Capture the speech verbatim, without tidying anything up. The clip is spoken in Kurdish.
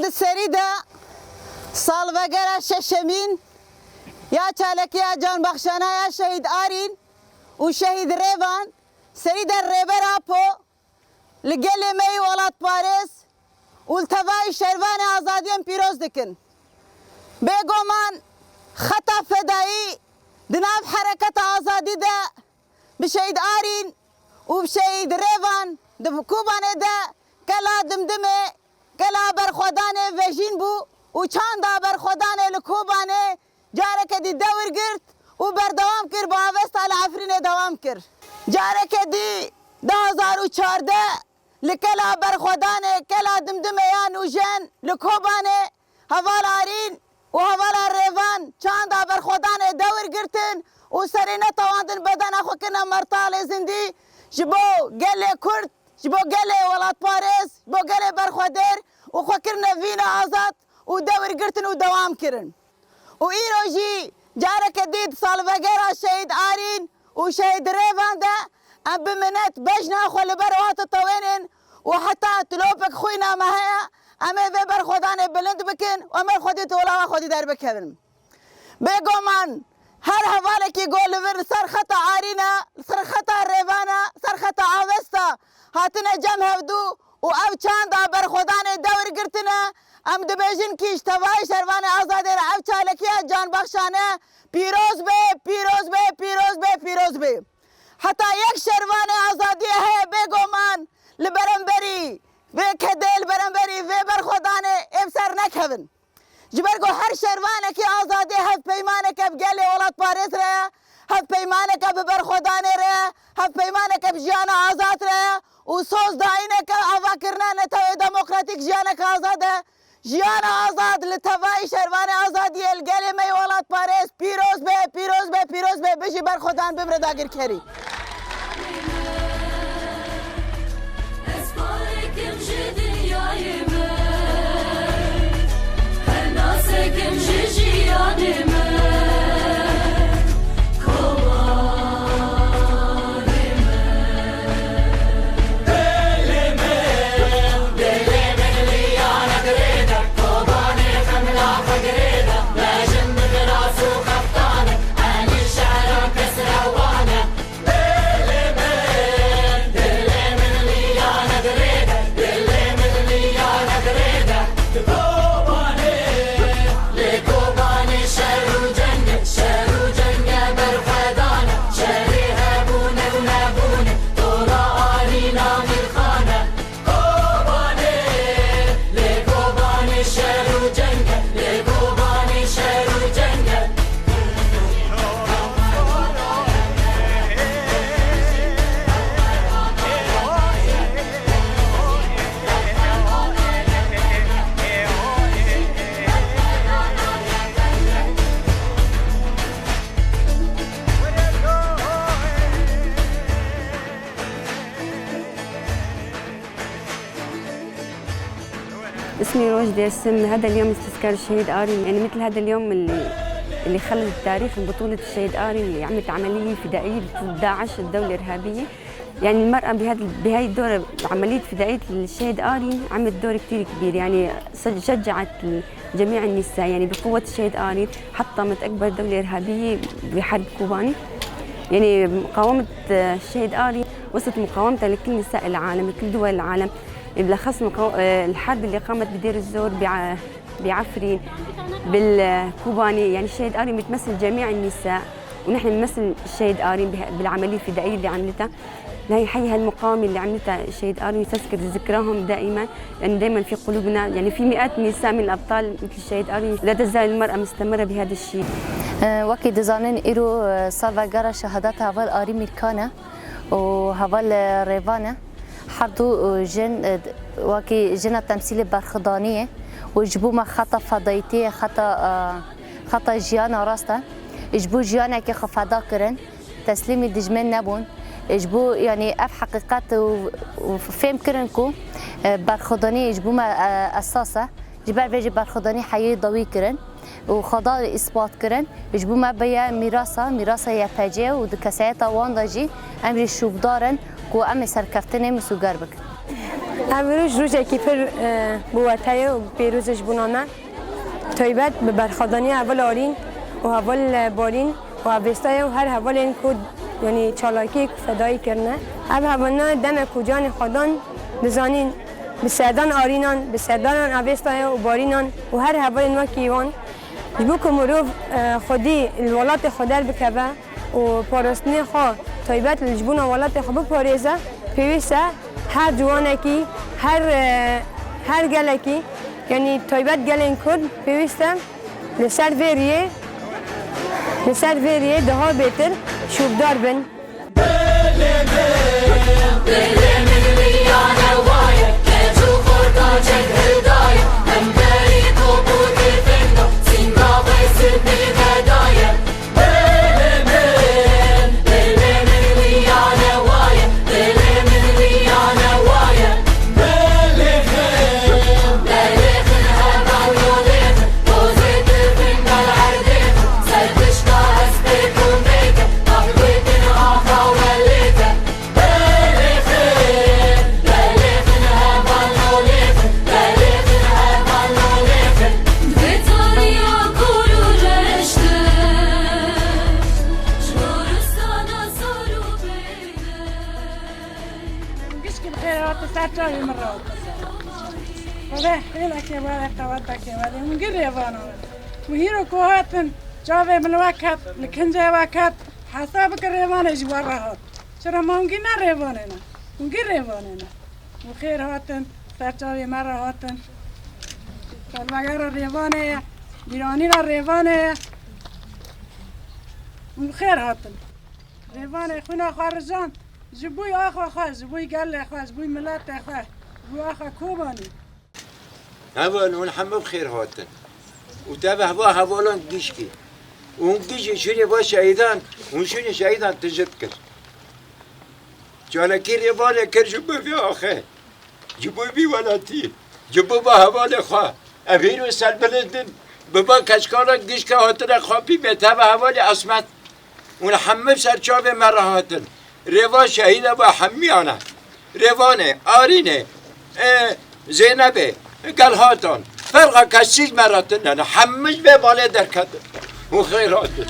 Di serî de salvegera şeşemîn ya çalekiya canbexşane ya Şehîd Arîn û Şehîd Rêvan, serî de Rêber Apo li gelê me yî welatparêz û li tevayî şervanê azadiyên pîroz dikin. Bêguman xeta fedayî di nav hereketa azadî de bi Şehîd Arîn û bi Şehîd Rêvan di Kobanê de kela Dimdimê, kela Berxwedanê vejîn bû û çanda Berxwedanê li Kobanê careke dî dewir girt û berdewam kir, bi avesta li Efrînê dewam kir. Careke dî du hazar û çardeh li kela Berxwedanê, kela Dimdimê ya nûjen li Kobanê, heval Arîn û hevala Rêvan çanda Berxwedanê dewir girtin û serê netewandin bedena xwe kirine mertalê zindî ji bo gelê Kurd, ji bo gelê welatparêz, ji bo gelê berxwedêr û xwe kirine vîna azad û dewir girtin û dewam kirin. Û îro jî careke dî di salvegera Şehîd Arîn û Şehîd Rêvan de em bi minet bejna xwe li ber wan titewênin û heta tilopek xwîna me heye, em ê vê berxwedanê bilind bikin û em ê xwedî tola we xwedî derbikevin. Bêguman her hevalekî ku li vir li ser xeta Arîn e, li ser xeta Rêvan e, li ser xeta Avesta hatine cem hevdû û ev çanda berxwedanê dewr girtine, em dibêjin kî ji tevayî şervanê azadê re ev çalekiya canbexşane pîroz be, pîroz be, pîroz be, pîroz be. Heta yek şervanê azadiyê heye bêguman li beramberî vê kedê, li beramberî vê berxwedanê ê bi ser nekevin. Ji ber ku her şervanekî azadî hevpeymaneke bi gelê welatparêz re ye, hevpeymaneke bi berxwedanê re ye, hevpeymaneke bi jiyana azad re ye û soz dayîneke avakirina netewê demokratîk jiyaneke azad e. Jiyana azad li tevayî şervanê azadiyê li gelê me yê welatparêz pîroz be, pîroz be, pîroz be, bijî berxwedan bimre dagirkerî. Ez parekim ji dinyayê me, her nasekim ji jiyanê me. Kobanê me. اسمي روج ديسم. هذا اليوم استذكار الشهيد آرين، يعني مثل هذا اليوم اللي اللي خلد التاريخ ببطولة الشهيد آرين اللي عملت عملية فدائية ضد داعش، الدولة الإرهابية. يعني المرأة بهذا بهاي الدور، عملية فدائية الشهيد آرين عملت دور كتير كبير، يعني سج- شجعت ال- جميع النساء يعني بقوة الشهيد آرين، حطمت أكبر دولة إرهابية بحرب كوباني. يعني مقاومة، آه، الشهيد آرين وصلت مقاومتها لكل نساء العالم، لكل دول العالم. بالأخص مقاو- آه، الحرب اللي قامت بدير الزور بع- بعفرين، بالكوباني، يعني الشهيد آرين بتمثل جميع النساء، ونحن بنمثل الشهيد آرين بها- بالعملية الفدائية اللي عملتها. هي حي هالمقاومة اللي عملتها الشهيد آرين، تذكر ذكراهم دائمًا، لأنه دائمًا في قلوبنا، يعني في مئات النساء من الأبطال مثل الشهيد آرين. لا تزال المرأة مستمرة بهذا الشيء. Ee, wekî dizanin îro, e, salvegera şehadeta heval Arî Mîrkan e û heval, e, Rêvan e. Her du, e, jin, e, wekî jina temsîlê berxidaniyê û ji bo me xeta fedayîtiyê, xeta, e, xeta jiyana rast e. Ji bo jiyanekê xwe feda kirin, teslîmî dijmin nebûn. Ji bo, yanî, ev heqîqet û, û fêm kirin ku, e, berxidanî ji bo me, e, esas e. Ji ber vê jî berxidanî heyê dawî kirin û xwe da îspat kirin. Ji bo me bêye mîrasa, mîrasa Y P G û di kesayeta wan de jî em jî şûbdar in ku em ê serkeftinê misûger bikin. Ev roj rojekî pir, e, bi werte ye û pêroz e ji bona me. Taybet bi berxwedaniya heval Arîn û heval, e, Barîn û Avêsta ye û her hevalên ku, yanî çalakiyek fedayî kirine. Ev hevalna demek ku canê xwe dan, dizanîn bi serdan Arînan, bi serdanan Avêsta ye û Barînan û her hevalên wekî wan. Ji bo ku mirov, e, xwedî li welatê xwe derbikeve, û parastinê xwe taybet li ji bona welatê xwe biparêze, pêwîst e her ciwanekî, her, e, her gelekî, yanî taybet gelên Kurd pêwîst e li ser vê riyê, li ser vê riyê daha bêtir şûbdar bin. Gişkî bi xêr hatin, ser çavê min re hatin. Xwedê hêlekê were, qewetekê were. Hûn gî rêvana. Hûn hîro ku hatin, çavê min we ket, li kincê we ket. Hesab bike rêvanê ji we re hat. Çira ma hûn gî ne rêvanê ne? Hûn gî rêvanê ne? Hûn xêr hatin, ser çavê me re hatin. Salvegera rêvanê ye, bîranîna rêvanê ye. Hûn xêr hatin. Rêvanê xwîna xwe rijand, ji bo axa xwe, ji bo gelê xwe, ji bo miletê xwe, ji bo axa Kobanî. Heval, hûn hemû bi xêr hatin. Û te bi heva hevalan gişkî. Û hûn gişkî şûnê va şehîdan, hûn şûnê şehîdan tijt kir. Çalakî rêvanê kir ji bo vê axê. Ji bo vî welatî. Ji bo va hevalê xwe. Ev hîro serbilind in. Bi va keçkana gişka hatine xapî me te bi hevalê Esmet. Hûn hemû ser çavê me re hatin. Rêva şehîda ve hemiyan e. Rêvanê, Arînê, e, Zeynebê, Gelhatan. Ferqa kesî ji me re tune ne. Hemû ji vê balê derketin. Hûn xêr hatin.